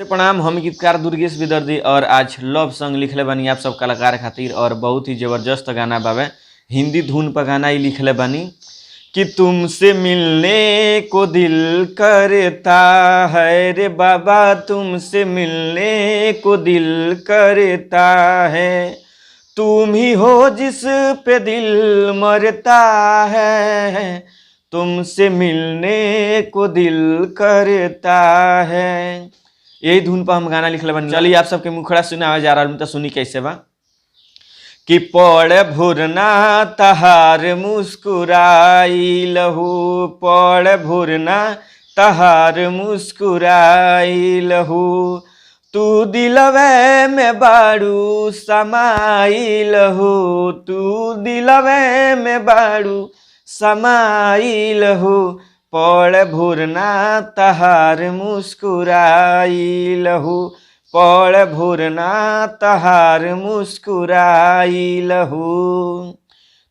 प्रणाम, हम गीतकार दुर्गेश विदर्दी और आज लव सॉन्ग लिखले बानी आप सब कलाकार खातिर और बहुत ही जबरदस्त गाना बावे। हिंदी धुन पर गाना ही लिखले बानी कि तुमसे मिलने को दिल करता है रे बाबा, तुमसे मिलने को दिल करता है, तुम ही हो जिस पे दिल मरता है, तुमसे मिलने को दिल करता है। यही धुन पर हम गाना लिखले बानी। चलिए आप सबके मुखड़ा सुनावे जा रहा हूँ, तो सुनी कैसे बा कि पड़ भुरना तहार मुस्कुराई लहू, पड़ भुरना तहार मुस्कुराई लहू, तू दिलवे में बाड़ू समाई लहू, तू दिलवे में बाड़ू समाई लहू, पड़ भुरना तहार मुस्कुराई लहू, पड़ भुरना तहार मुस्कुराई लहू।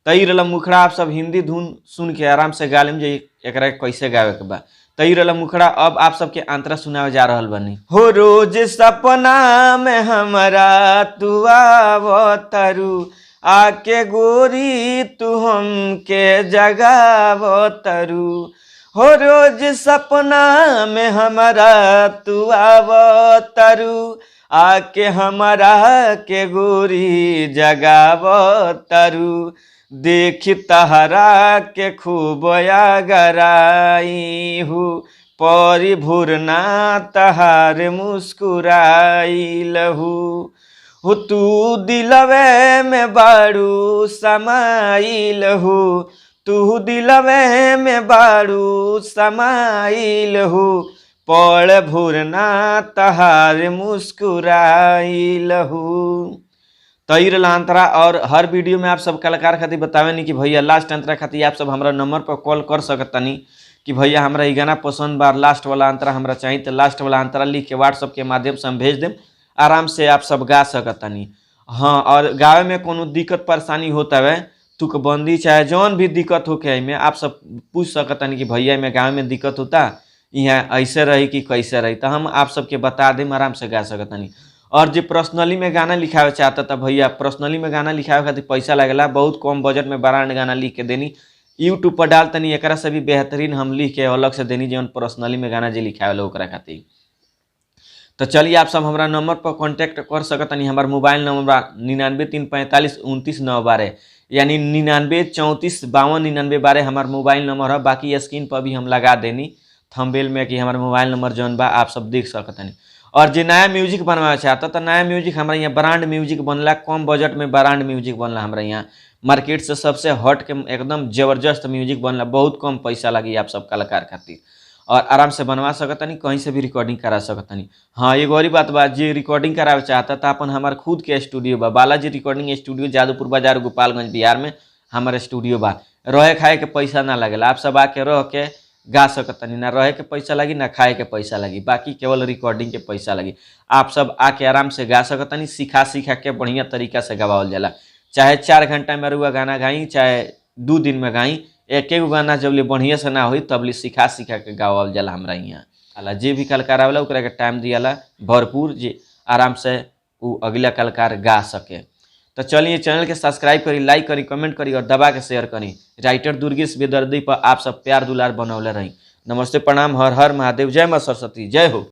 तई रहल मुखड़ा। आप सब हिंदी धुन सुन के आराम से गा लेम जे एकरा के कैसे गावे के बा। तई रहल मुखड़ा। अब आप सबके अंतरा सुनावे जा रहल बानी। हो रोज सपना में हमरा तू आवतरू, आके गोरी तू हमके जगावतरू, हो रोज सपना में हमरा तू आवतरू, आके हमरा के गोरी जगावतरू, देख तहरा के खूब आगराई हूँ, परी भुरना तहार मुस्कुराई लहू, हो तू दिलवे में बाड़ू समाइल हो, तू दिलवे में बाड़ू समाइल हो, पड़ भुरना तहार मुस्कुराइल हो। तई रहल अंतरा। और हर वीडियो में आप सब कलाकार खातिर बतावे नी कि भैया लास्ट अंतरा खातिर आप सब हमरा नंबर पर कॉल कर सकतनी कि भैया हमरा ई गाना पसंद बा, लास्ट वाला अंतरा हमरा चाहिए, तो लास्ट वाला अंतरा लिख के व्हाट्सअप के माध्यम से हम भेज देम, आराम से आप सब गा सकतनी। हाँ, और गावे में कोनो दिक्कत परेशानी होता है, तुकबंदी चाहे जौन भी दिक्कत होके एहिमे आप सब पूछ सकतनी कि भैया एहिमे गावे में दिक्कत होता, यहाँ ऐसे रही कि कैसे रही, तो हम आप सबके बता देम, आराम से गा सकतनी। और जे पर्सनली में गाना लिखावे चाहता था भैया पर्सनली में गाना लिखावे खातिर पैसा लगेला, बहुत कम बजट में ब्रांड गाना लिख के देनी, यूट्यूब पर डाल तनी, एकरा से भी बेहतरीन हम लिख के अलग से देनी जौन पर्सनली में गाना जे लिखावेला ओकरा खातिर। तो चलिए आप सब हमारा नंबर पर कांटेक्ट कर सकतनी। हमार मोबाइल नंबर बा 99 3 45 29 9 12, यानी 99 34 52 99 12 हमार मोबाइल नंबर है। बाकी स्क्रीन पर भी हम लगा देनी थंबनेल में कि हमार मोबाइल नंबर जौन बा आप सब देख सकतनी। और जे नया म्यूजिक बनवावे चाहता तो नया म्यूजिक हमारे यहाँ ब्रांड म्यूजिक बनला, कम बजट में ब्रांड म्यूजिक बनला, हमारे यहाँ मार्केट से सबसे हट के एकदम जबरदस्त म्यूजिक बनला, बहुत कम पैसा लगी आप सब कलाकार खातिर और आराम से बनवा सकतनी, कहीं से भी रिकॉर्डिंग करा सकतनी। हाँ, एगो और बात बा, जे रिकॉर्डिंग करावे चाहता तो अपन हमार खुद के स्टूडियो बा, बालाजी रिकॉर्डिंग स्टूडियो, जादूपुर बाजार, गोपालगंज, बिहार में हमारे स्टूडियो बा। रहे खाए के पैसा ना लगेला, आप सब आके रह के गा सकतनी, ना रहे के पैसा लगी ना खाए के पैसा लगी, बाकी केवल रिकॉर्डिंग के पैसा लगी। आप सब आके आराम से गा सकतनी, सिखा सिखा के बढ़िया तरीका से गवावल जाला। चाहे 4 घंटा में रुआ गाना गाई, चाहे 2 दिन में गाई, एक एक गाना जब ले बढ़िया से ना होई तब ले सिखा सिखा के गावल जाला हमरा यहाँ। अला जे भी कलाकार आवेला ओकरा के टाइम दियाला भरपूर, जे आराम से उ अगला कलाकार गा सके। तो चलिए चैनल के सब्सक्राइब करी, लाइक करी, कमेंट करी और दबा के शेयर करी। राइटर दुर्गेश बेदर्दी पर आप सब प्यार दुलार बनौले रही। नमस्ते, प्रणाम, हर हर महादेव, जय माँ सरस्वती, जय हो।